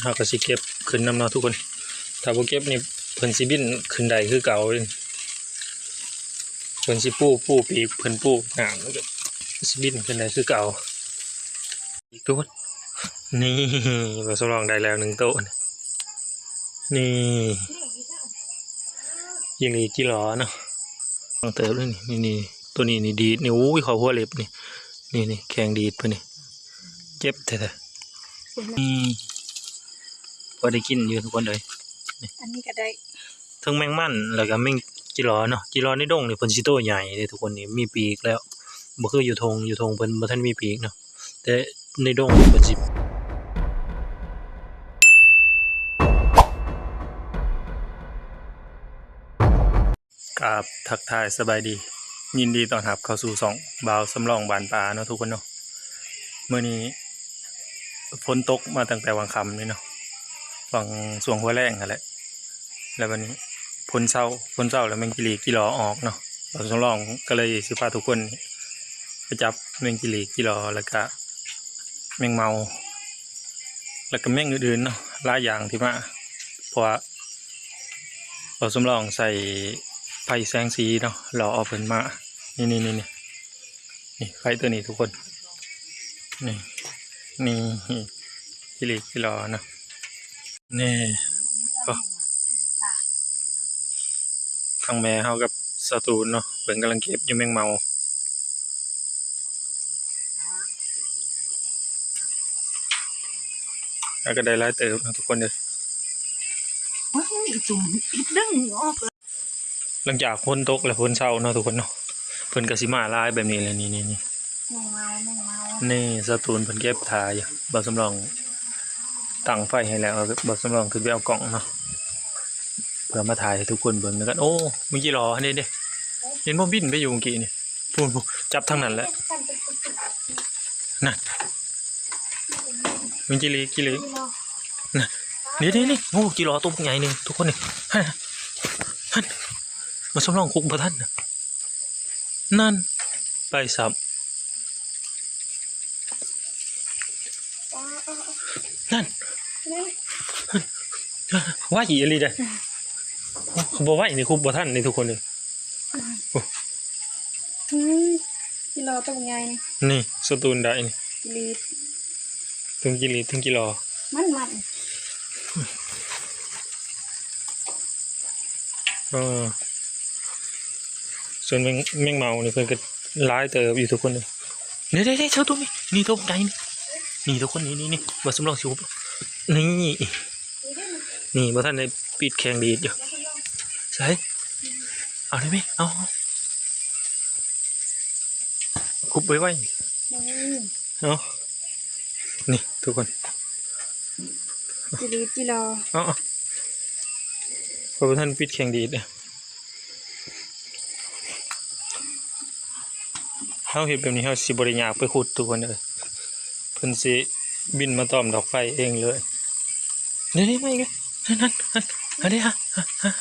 ເຮົາກໍຊິເກັບຂຶ້ນນຳເນາະທຸກຄົນ. ຖ້າບໍ່ເກັບນີ້ເພິ່ນຊິບິນຂຶ້ນໄດ້ຄືເກົ່າເດ້. ເພິ່ນຊິປູ ປູປີກ ເພິ່ນປູໜາມ ແລ້ວກໍຊິບິນຂຶ້ນໄດ້ຄືເກົ່າ. ອີກໂຕໜຶ່ງ ນີ້ ບ່າວສຳລອງໄດ້ແລ້ວໜຶ່ງໂຕ ນີ້ ຈີ່ຫຼີ່ຈີ່ຫຼໍເນາະ ເຕີບເລີຍນີ້. ນີ້ ໂຕນີ້ນີ້ດີດນີ້ ໂອ້ຍ ເຂົ້າຫົວເລັບນີ້ ນີ້ ນີ້ ແຂ້ງດີດໄປນີ້ ເຈັບແທ້ໆ. ນີ້ ພໍໄດ້ກິນຢູ່ທຸກຄົນເອີຍ ອັນນີ້ກໍໄດ້ ເທິງແມງມັນ ແລ້ວກໍແມງຈີ່ຫຼໍເນາະ. ຈີ່ຫຼໍໃນດົງນີ້ເພິ່ນຊິໂຕໃຫຍ່ເດ້ທຸກຄົນ ນີ້ມີປີກແລ້ວ ບໍ່ຄືຢູ່ທົ່ງ ຢູ່ທົ່ງເພິ່ນບໍ່ທັນມີປີກເນາະ ແຕ່ໃນດົງເພິ່ນຊິ ກາບທັກທາຍສະບາຍດີ ຍິນດີຕ້ອນຮັບເຂົ້າສູ່ຊ່ອງບ່າວສຳລອງບ້ານປ່າເນາະທຸກຄົນເນາະ. ມື້ນີ້ຝົນຕົກມາຕັ້ງແຕ່ຫວ່າງຄ່ຳນີ້ເນາະ ຫວ່າງຊ່ວງຫົວແລງຫັ້ນແຫຼະ ແລ້ວບັດນີ້ຝົນເຊົາ ຝົນເຊົາແລ້ວແມງຈີ່ຫຼີ່ຈີ່ຫຼໍອອກເນາະ. ບ່າວສຳລອງກໍເລີຍຊິພາທຸກຄົນໄປຈັບແມງຈີ່ຫຼີ່ຈີ່ຫຼໍ ແລ້ວກະແມງເມົາ ແລ້ວກະແມງອື່ນໆເນາະ ຫຼາຍຢ່າງທີ່ມາ ເພາະວ່າ ບ່າວສຳລອງໃສ່ໄຟແສງສີເນາະ ຫຼໍ່ເອົາເພິ່ນມາ ນີ້ໆໆໆ ນີ້ໄຟຕົວນີ້ທຸກຄົນ ນີ້ ນີ້ ຈີ່ຫຼີ່ຈີ່ຫຼໍເນາະ ນີ້ ໂອ້ ທັງແມ່ເຮົາກັບສາວຕູນເນາະ ເພິ່ນກຳລັງເກັບຢູ່ແມງເມົາ. ແລ້ວກໍໄດ້ຫຼາຍເຕີບເນາະທຸກຄົນເດີ. ໂອ້ຍ ອີ່ຕຸ່ມ ອີ່ດຶງອອກ ຫຼັງຈາກຝົນຕົກແລ້ວ ຝົນເຊົາເນາະທຸກຄົນເນາະ ເພິ່ນກໍຊິມາຫຼາຍແບບນີ້ແຫຼະ. ນີ້ໆໆ ແມງເມົາ ແມງເມົາ ນີ້ສາວຕູນເພິ່ນເກັບຖ້າຢູ່ ບ່າວສຳລອງຕັ້ງໄຟໃຫ້ແລ້ວ ບ່າວສຳລອງຂຶ້ນໄປເອົາກ້ອງເນາະ ເພື່ອມາຖ່າຍໃຫ້ທຸກຄົນເບິ່ງນຳກັນ. ໂອ້ ມີຈີ່ຫຼໍຫັ້ນເດ້ ເຫັນບໍ່ ບິນໄປຢູ່ເມື່ອກີ້ນີ້ ພຸ້ນໆ ຈັບທາງນັ້ນແຫຼະ ນັ້ນ ມີຈີ່ຫຼີ່ ຈີ່ຫຼີ່ ນັ້ນ ນີ້ໆໆ ໂອ້ ຈີ່ຫຼໍຕົວບັກໃຫຍ່ໜຶ່ງທຸກຄົນນີ້ ຫັ້ນ ຫັ້ນ ມາສຳລອງຄຸບບໍ່ທັນ ນັ້ນ ໄປຊ້ຳ ນັ້ນ ໄວອີ່ຫຼີເດ້ ໂອ້ ຄັນບໍ່ໄວນີ້ຄຸບບໍ່ທັນນີ້ທຸກຄົນເອີຍ. ໂອ້ ອືມ ຈີ່ຫຼໍຕົວໃຫຍ່ນີ້ ນີ້ສະຕູນໄດ້ນີ້ ຈີ່ຫຼີ່ ເທິງຈີ່ຫຼີ່ ເທິງຈີ່ຫຼໍ ມັນມັນ ເອີ ສ່ວນແມງ ແມງເມົານີ້ເພິ່ນກໍຫຼາຍເຕີບຢູ່ທຸກຄົນເອີຍ. ນີ້ໆໆ ເຈົ້າຕົວນີ້ ນີ້ຕົວໃຫຍ່ນີ້ ນີ້ທຸກຄົນ ນີ້ໆໆ ບ່າວສຳລອງຊິ ນີ້ ນີ້ບໍ່ທັນໄດ້ປິດແຂ້ງດີດຢູ່ ໃສ ເອົາໄດ້ໄໝ ເອົາ ຄຸບໄວໆ ອືມ ເອົາ ນີ້ທຸກຄົນ ຈີ່ຫຼີ່ຈີ່ຫຼໍ ເອົາໆ ຂ້ອຍບໍ່ທັນປິດແຂ້ງດີດເດ້. ເຮົາເຮັດແບບນີ້ ເຮົາຊິບໍ່ໄດ້ຍາກໄປຂຸດທຸກຄົນເອີຍ ເພິ່ນຊິບິນມາຕອມດອກໄຟເອງເລີຍ. ນີ້ໆ ມາອີກແລ້ວ ນັ້ນໆ ຫັ້ນ ຫັ້ນເດ້ ຫາ ຫາ ຫາ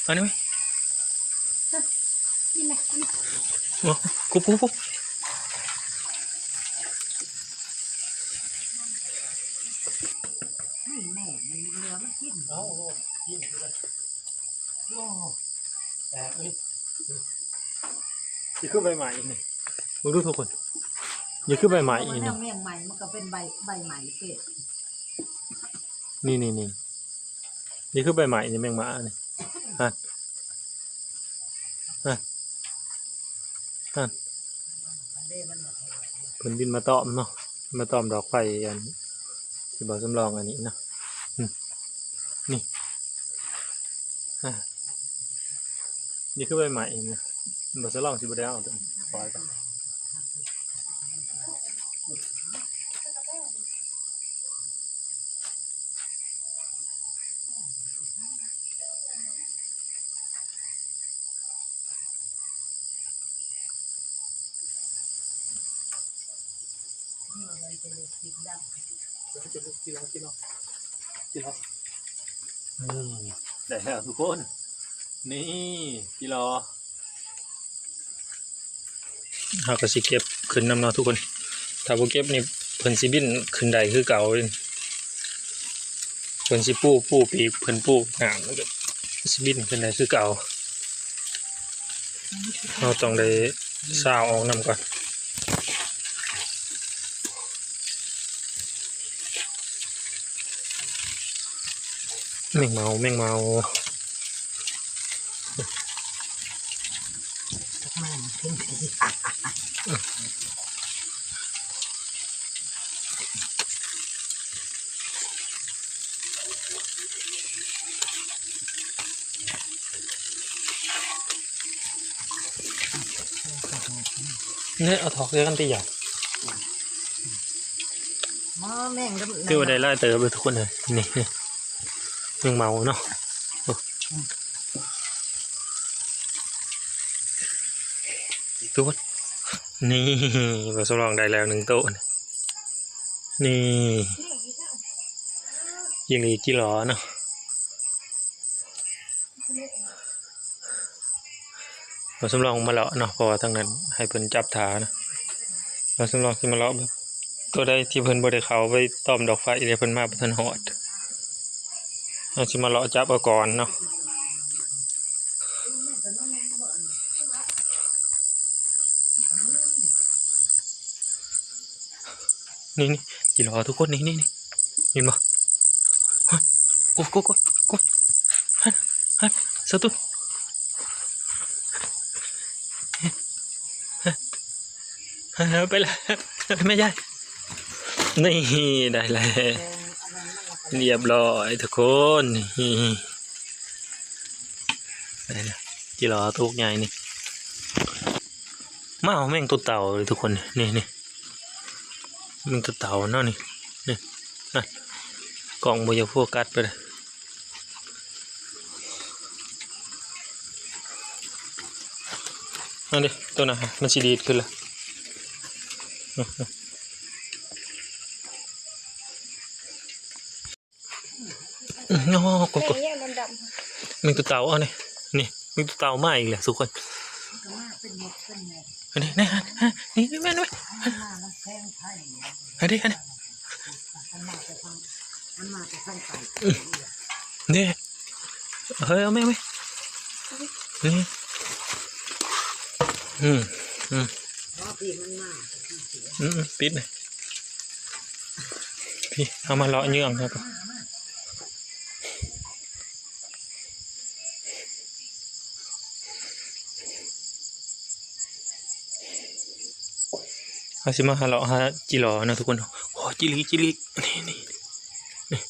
ເອົານີ້ໄວ້ ໂອ້ ກຸບ ກຸບ ກຸບ ນີ້ແມ່ ມັນເຫຼືອມັນກິນ ເອົາໂລດ ກິນຄືກັນ ໂອ້ ແຕກເລີຍ ນີ້ຄືໃບໄມ້ນີ້ ເບິ່ງດູທຸກຄົນ ນີ້ຄືໃບໄມ້ນີ້ ແມງໄມ້ມັນກໍເປັນໃບ ໃບໄມ້ເປັນ ນີ້ໆໆ ນີ້ຄືໃບໄມ້ນີ້ ແມງໝານີ້ ຫັ້ນ ຫັ້ນ ຫັ້ນ ເພິ່ນບິນມາຕອມເນາະ ມາຕອມດອກໄຟອັນ ທີ່ບ່າວສຳລອງອັນນີ້ເນາະ ອືມ ນີ້ ອ່າ ນີ້ຄືໃບໄມ້ນີ້ ບ່າວສຳລອງຊິບໍ່ໄດ້ເອົາໂຕນີ້ ປ່ອຍໄປ. ອືມ ໄດ້ແລ້ວທຸກຄົນ ນີ້ ຈີ່ຫຼໍ ເຮົາກໍຊິເກັບຂຶ້ນນຳເນາະທຸກຄົນ. ຖ້າບໍ່ເກັບນີ້ເພິ່ນຊິບິນຂຶ້ນໄດ້ຄືເກົ່າເດ້. ເພິ່ນຊິປູ ປູປີກ ເພິ່ນປູງາມ ຊິບິນຂຶ້ນໄດ້ຄືເກົ່າ. ເຮົາຕ້ອງໄດ້ຊາວອອກນຳກ່ອນ. ແມງເມົາ ແມງເມົາ. ນີ້ເອົາຖອກໃສ່ກັນຕິຫຍັງ. ໝໍແມ່ງ ຖືວ່າໄດ້ຫຼາຍເຕີບເລີຍທຸກຄົນເອີຍ. ນີ້ ນີ້ ແມງເມົາເນາະ. ໂອ້ ທຸກຄົນ ນີ້ ບ່າວສຳລອງໄດ້ແລ້ວໜຶ່ງໂຕ. ນີ້ ຈີ່ຫຼີ່ຈີ່ຫຼໍເນາະ. ບ່າວສຳລອງມາເລາະເນາະ ເພາະວ່າທາງນັ້ນໃຫ້ເພິ່ນຈັບຖ້າເນາະ. ບ່າວສຳລອງຊິມາເລາະແບບ ໂຕໃດທີ່ເພິ່ນບໍ່ໄດ້ເຂົ້າໄປຕ້ອມດອກໄຟເດ ເພິ່ນມາບໍ່ທັນຮອດ. ເຮົາຊິມາເລາະຈັບເອົາກ່ອນເນາະ. ນີ້ໆ ຈີ່ຫຼໍທຸກຄົນ ນີ້ໆ ເຫັນບໍ່? ໂກດ ໂກດ ໂກດ ໂກດ ຫັ້ນ ຫັ້ນ ສະຕຸນ ຫັ້ນ ຫັ້ນ ໄປລະ ແມ່ຍາຍ. ນີ້ ໄດ້ແລ້ວ ລຽບຮ້ອຍທຸກຄົນ. ນີ້ ໄດ້ແລ້ວ ຈີ່ຫຼໍໂຕໃຫຍ່ນີ້. ມາເອົາແມງໂຕເຕົ່າເລີຍທຸກຄົນ. ນີ້ ນີ້ ແມງໂຕເຕົ່າເນາະນີ້ ນີ້ ຫັ້ນ ກ້ອງບໍ່ຢາກໂຟກັສໄປເລີຍ. ນັ້ນເດ້ ໂຕນັ້ນມັນຊິດີດຂຶ້ນລະ. ໂອ້ ໂກດ ໂກດ ແມ່ນດຳໆ ແມງໂຕເຕົ່າ. ເອົານີ້ ນີ້ ແມງໂຕເຕົ່າມາອີກແລ້ວທຸກຄົນ. ອັນນີ້ ນີ້ ນີ້ ນີ້ ແມ່ນ ນີ້ ອັນນີ້ ອັນນີ້ ນີ້ ເຮີ້ຍ ເອົາແມ່ ເອົາແມ່ ນີ້ ອືມ ອືມ ອືມ ປິດ ພີ້ ເຮົາມາເລາະເຍືອງເຮົາກ່ອນ. ເຮົາຊິມາຫາເລາະຫາຈີ່ຫຼໍເນາະທຸກຄົນ. ໂອ້ ຈີ່ຫຼີ່ ຈີ່ຫຼີ່ ນີ້ ນີ້ ນີ້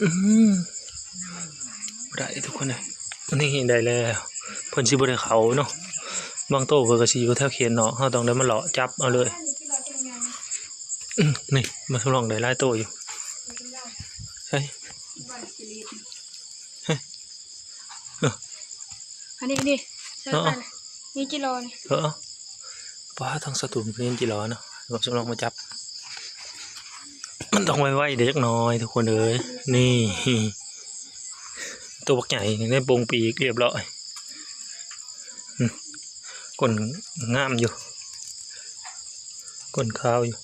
ອືມ ບໍ່ໄດ້ທຸກຄົນເອີຍ. ນີ້ໄດ້ແລ້ວ ເພິ່ນຊິບໍ່ໄດ້ເຂົ້າເນາະ ບາງໂຕເພິ່ນກໍຊິຢູ່ແຖວເຂດນອກ ເຮົາຕ້ອງໄດ້ມາເລາະຈັບເອົາເລີຍ. ອືມ ນີ້ ມາທົດລອງໄດ້ຫຼາຍໂຕຢູ່. ໃສ່ ເຮີ້ຍ ເອີ ອັນນີ້ ອັນນີ້ ເອີ ນີ້ຈີ່ຫຼໍນີ້ ເອີ ປ້າ ທາງສະຕູນເພິ່ນເຫັນຈີ່ຫຼໍເນາະ ເຮົາສຳລອງມາຈັບ. ມັນຕ້ອງໄວໆເດ້ຈັກໜ້ອຍທຸກຄົນເອີຍ. ນີ້ ໂຕບັກໃຫຍ່ນີ້ ໂປ່ງປີກລຽບຮ້ອຍ. ອືມ ກົ້ນງາມຢູ່ ກົ້ນຂາວຢູ່.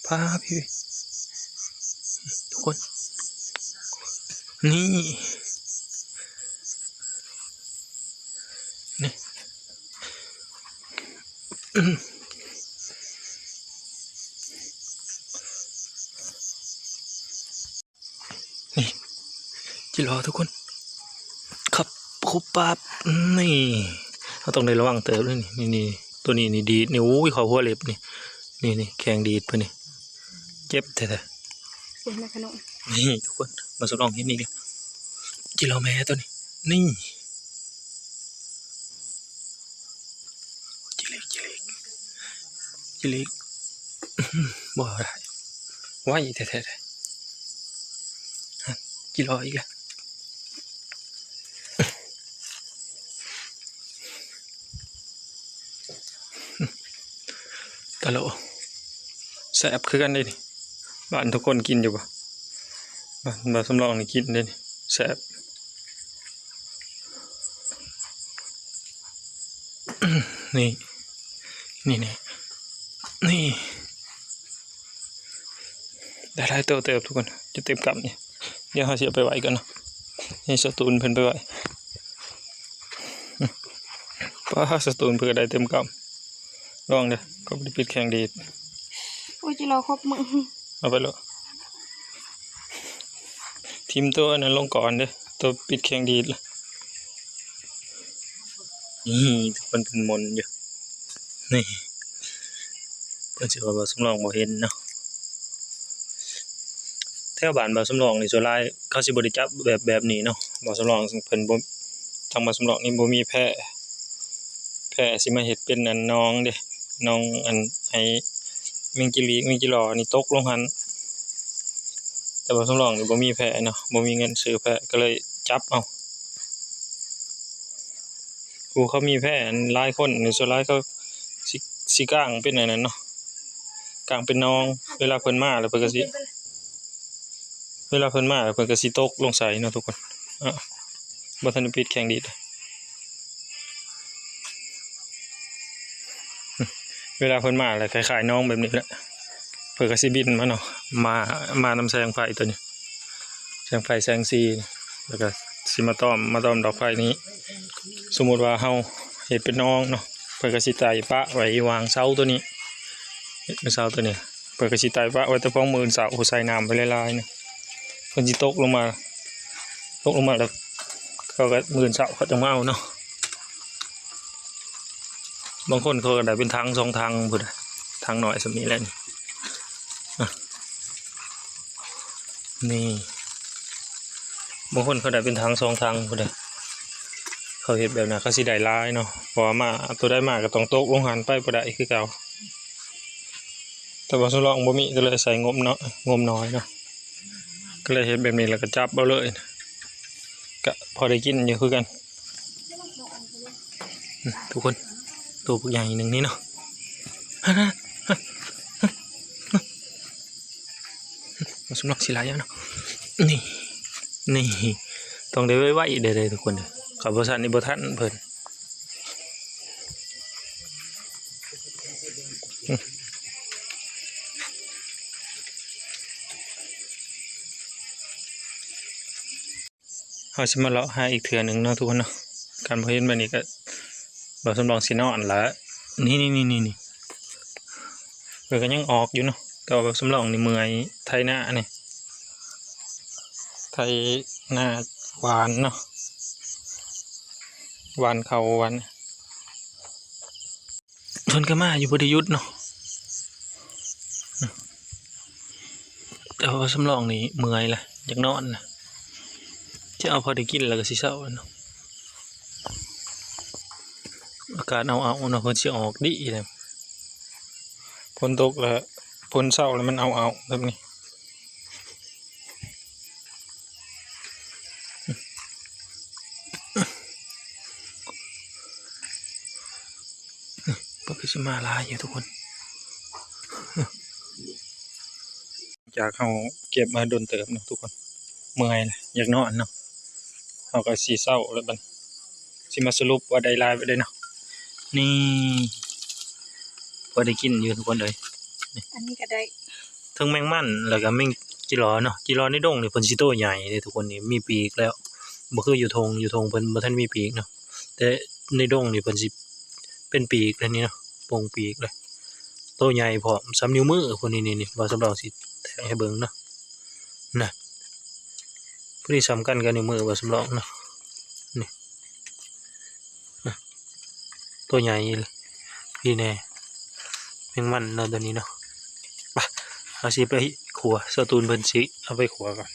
ພາພີ່ ທຸກຄົນ ນີ້ ນີ້ ນີ້ ຈີ່ຫຼໍທຸກຄົນ ຄັບ ຄຸບປັບ ນີ້ ເຮົາຕ້ອງໄດ້ລະວັງເຕີບເລີຍນີ້. ນີ້ ນີ້ ໂຕນີ້ນີ້ດີດນີ້ ໂອ້ຍ ເຂົ້າຫົວເລັບນີ້ ນີ້ ນີ້ ແຂ້ງດີດໄປນີ້ ເຈັບແທ້ໆ. ໂອ້ຍ ມາຂະໜົມ ນີ້ທຸກຄົນ ມາທົດລອງເຮັດນີ້ ຈີ່ຫຼໍແມ່ໂຕນີ້ ນີ້ ຈີ່ຫຼີ່ ຈີ່ຫຼີ່ ຈີ່ຫຼີ່ ບໍ່ໄດ້ ໄວແທ້ໆ ຈີ່ຫຼໍອີກແລ້ວ. ກະໂຫຼ ແຊບຄືກັນເດ້ນີ້. ບ້ານທຸກຄົນກິນຢູ່ບໍ່? ບ້ານ ບ້ານສຳລອງນີ້ກິນເດ້ນີ້ ແຊບ. ນີ້ ນີ້ແນ່ ນີ້ ໄດ້ຫຼາຍໂຕເຕີບທຸກຄົນ ຈະເຕັມກຳນີ້. ດຽວເຮົາຊິເອົາໄປໄວ້ກ່ອນເນາະ ໃຫ້ສະຕູນເພິ່ນໄປໄວ້. ປ້າ ສະຕູນເພິ່ນກໍໄດ້ເຕັມກຳ. ລອງເດີ້ ກໍບໍ່ໄດ້ປິດແຂງດີດ. ໂອ້ຍ ຈິລໍຄົບມື. ເອົາໄປໂລດ. ຖິ້ມໂຕອັນນັ້ນລົງກ່ອນເດີ້ ໂຕປິດແຂງດີດລະ. ນີ້ ທຸກຄົນເປັນມົນຢູ່ ນີ້ ເພິ່ນຊິວ່າບ່າວສຳລອງບໍ່ເຫັນເນາະ. ແຖວບ້ານບ່າວສຳລອງນີ້ສ່ວນຫຼາຍເຂົາຊິບໍ່ໄດ້ຈັບແບບ ແບບນີ້ເນາະ. ບ່າວສຳລອງເພິ່ນບໍ່ ທາງບ່າວສຳລອງນີ້ບໍ່ມີແພ ແພຊິມາເຮັດເປັນອັນໜອງເດ້ ໜອງອັນ ໃຫ້ແມງຈີຫຼີກ ແມງຈີຫຼໍ່ນີ້ຕົກລົງຫັ້ນ. ແຕ່ບ່າວສຳລອງນີ້ບໍ່ມີແພເນາະ ບໍ່ມີເງິນຊື້ແພ ກໍເລີຍຈັບເອົາ. ຜູ້ເຂົາມີແພອັນຫຼາຍຄົນນີ້ ສ່ວນຫຼາຍເຂົາຊິ ຊິກາງເປັນອັນນັ້ນເນາະ ກາງເປັນໜອງ. ເວລາເພິ່ນມາແລ້ວເພິ່ນກໍຊິ ເວລາເພິ່ນມາແລ້ວເພິ່ນກໍຊິຕົກລົງໃສ່ເນາະທຸກຄົນ. ອາ ບໍ່ທັນໄດ້ປິດແຂງດີດ. ເວລາເພິ່ນມາແລ້ວ ຄ້າຍໆໜອງແບບນີ້ແຫຼະ ເພິ່ນກໍຊິບິນມາເນາະ ມາ ມານຳແສງໄຟຕົວນີ້ ແສງໄຟແສງສີ ແລ້ວກໍຊິມາຕ້ອມ ມາຕ້ອມດອກໄຟນີ້. ສົມມຸດວ່າເຮົາເຮັດເປັນໜອງເນາະ ເພິ່ນກໍຊິໄຕ່ປະໄວ້ວາງເສົາຕົວນີ້ ເສົາຕົວນີ້ ເພິ່ນກໍຊິໄຕ່ປະໄວ້ແຕ່ພວກມື້ເຊົ້າ ໃສ່ນ້ຳໄປຫຼາຍໆນະ ເພິ່ນຊິຕົກລົງມາ ຕົກລົງມາແລ້ວ ເຂົາກໍມື້ເຊົ້າເຂົາຈະມາເອົາເນາະ. ບາງຄົນເຂົາກໍໄດ້ເປັນຖັງສອງຖັງພຸ້ນ ຖັງນ້ອຍສ່ຳນີ້ແຫຼະນີ້ ນີ້ ບາງຄົນເຂົາໄດ້ເປັນຖັງສອງຖັງພຸ້ນເດ້. ເຂົາເຮັດແບບນັ້ນ ເຂົາຊິໄດ້ຫຼາຍເນາະ ເພາະວ່າມາ ໂຕໃດມາກໍຕ້ອງຕົກລົງຫັ້ນ ໄປບໍ່ໄດ້ຄືເກົ່າ. ແຕ່ວ່າສຳລອງບໍ່ມີ ກໍເລີຍໃຊ້ງົບເນາະ ງົບນ້ອຍເນາະ ກໍເລີຍເຮັດແບບນີ້ ແລ້ວກໍຈັບເອົາເລີຍ ກະພໍໄດ້ກິນຢູ່ຄືກັນ ອືມ ທຸກຄົນ. ໂຕບັກໃຫຍ່ໜຶ່ງນີ້ເນາະ ຫັ້ນນະ ບໍ່ສຳລັບຊິຫຼາຍເນາະ ນີ້ ນີ້ ຕ້ອງໄດ້ໄວໆເດີ້ ເດີ້ ທຸກຄົນເດີ້ ຄັນບໍ່ຊັ້ນນີ້ບໍ່ທັນເພິ່ນ. ເຮົາຊິມາເລາະຫາອີກເທື່ອໜຶ່ງເນາະທຸກຄົນເນາະ. ຄັນບໍ່ເຫັນແບບນີ້ກໍ ບ່າວສຳລອງຊິນອນລະ. ນີ້ໆໆ ເອີ ກໍຍັງອອກຢູ່ເນາະ ແຕ່ວ່າບ່າວສຳລອງນີ້ເມື່ອຍ ໄຖນານີ້ ໄຖນາຫວ່ານເນາະ ຫວ່ານເຂົ້າຫວ່ານ ເພິ່ນກໍມາຢູ່ ບໍ່ໄດ້ຢຸດເນາະ. ແຕ່ວ່າສຳລອງນີ້ເມື່ອຍລະ ຢາກນອນລະ ຈະເອົາພໍໄດ້ກິນລະກໍຊິເຊົາລະເນາະ. ອາກາດເອົາໆເນາະ ເພິ່ນຊິອອກດີແຫຼະ ຝົນຕົກລະ ຝົນເຊົາລະມັນເອົາໆແບບນີ້. ເພິ່ນຄືຊິມາຫຼາຍຢູ່ທຸກຄົນ ຈາກເຮົາເກັບມາດົນເຕີບເນາະທຸກຄົນ ເມື່ອຍລະ ຢາກນອນເນາະ ເຮົາກໍຊິເຊົາລະບັດ ຊິມາສະຫຼຸບວ່າໄດ້ຫຼາຍປານໃດເນາະ. ນີ້ ພໍໄດ້ກິນຢູ່ທຸກຄົນເອີຍ ອັນນີ້ກໍໄດ້ ເຖິງແມງມັນ ແລ້ວກໍແມງຈີຫຼໍ່ເນາະ. ຈີຫຼໍ່ໃນດົງນີ້ເພິ່ນຊິໂຕໃຫຍ່ເດ້ທຸກຄົນ ນີ້ມີປີກແລ້ວ ບໍ່ຄືຢູ່ທົ່ງ ຢູ່ທົ່ງເພິ່ນບໍ່ທັນມີປີກເນາະ ແຕ່ໃນດົງນີ້ເພິ່ນຊິເປັນປີກແລ້ວນີ້ເນາະ ໂປ່ງປີກເລີຍ ໂຕໃຫຍ່ພ້ອມ ສ່ຳນິ້ວມືພຸ້ນ. ນີ້ໆ ບ່າວສຳລອງຊິແທງໃຫ້ເບິ່ງເນາະ ນະ ພໍດີສ່ຳກັນກັບນິ້ວມືບ່າວສຳລອງເນາະ ນີ້ ໂຕໃຫຍ່ອີ່ຫຼີແນ່ ແມງມັນເນາະ ໂຕນີ້ເນາະ. ໄປ ເຮົາຊິໄປຂົ້ວ ສາວຕູນເພິ່ນຊິເອົາໄປຂົ້ວກ່ອນ.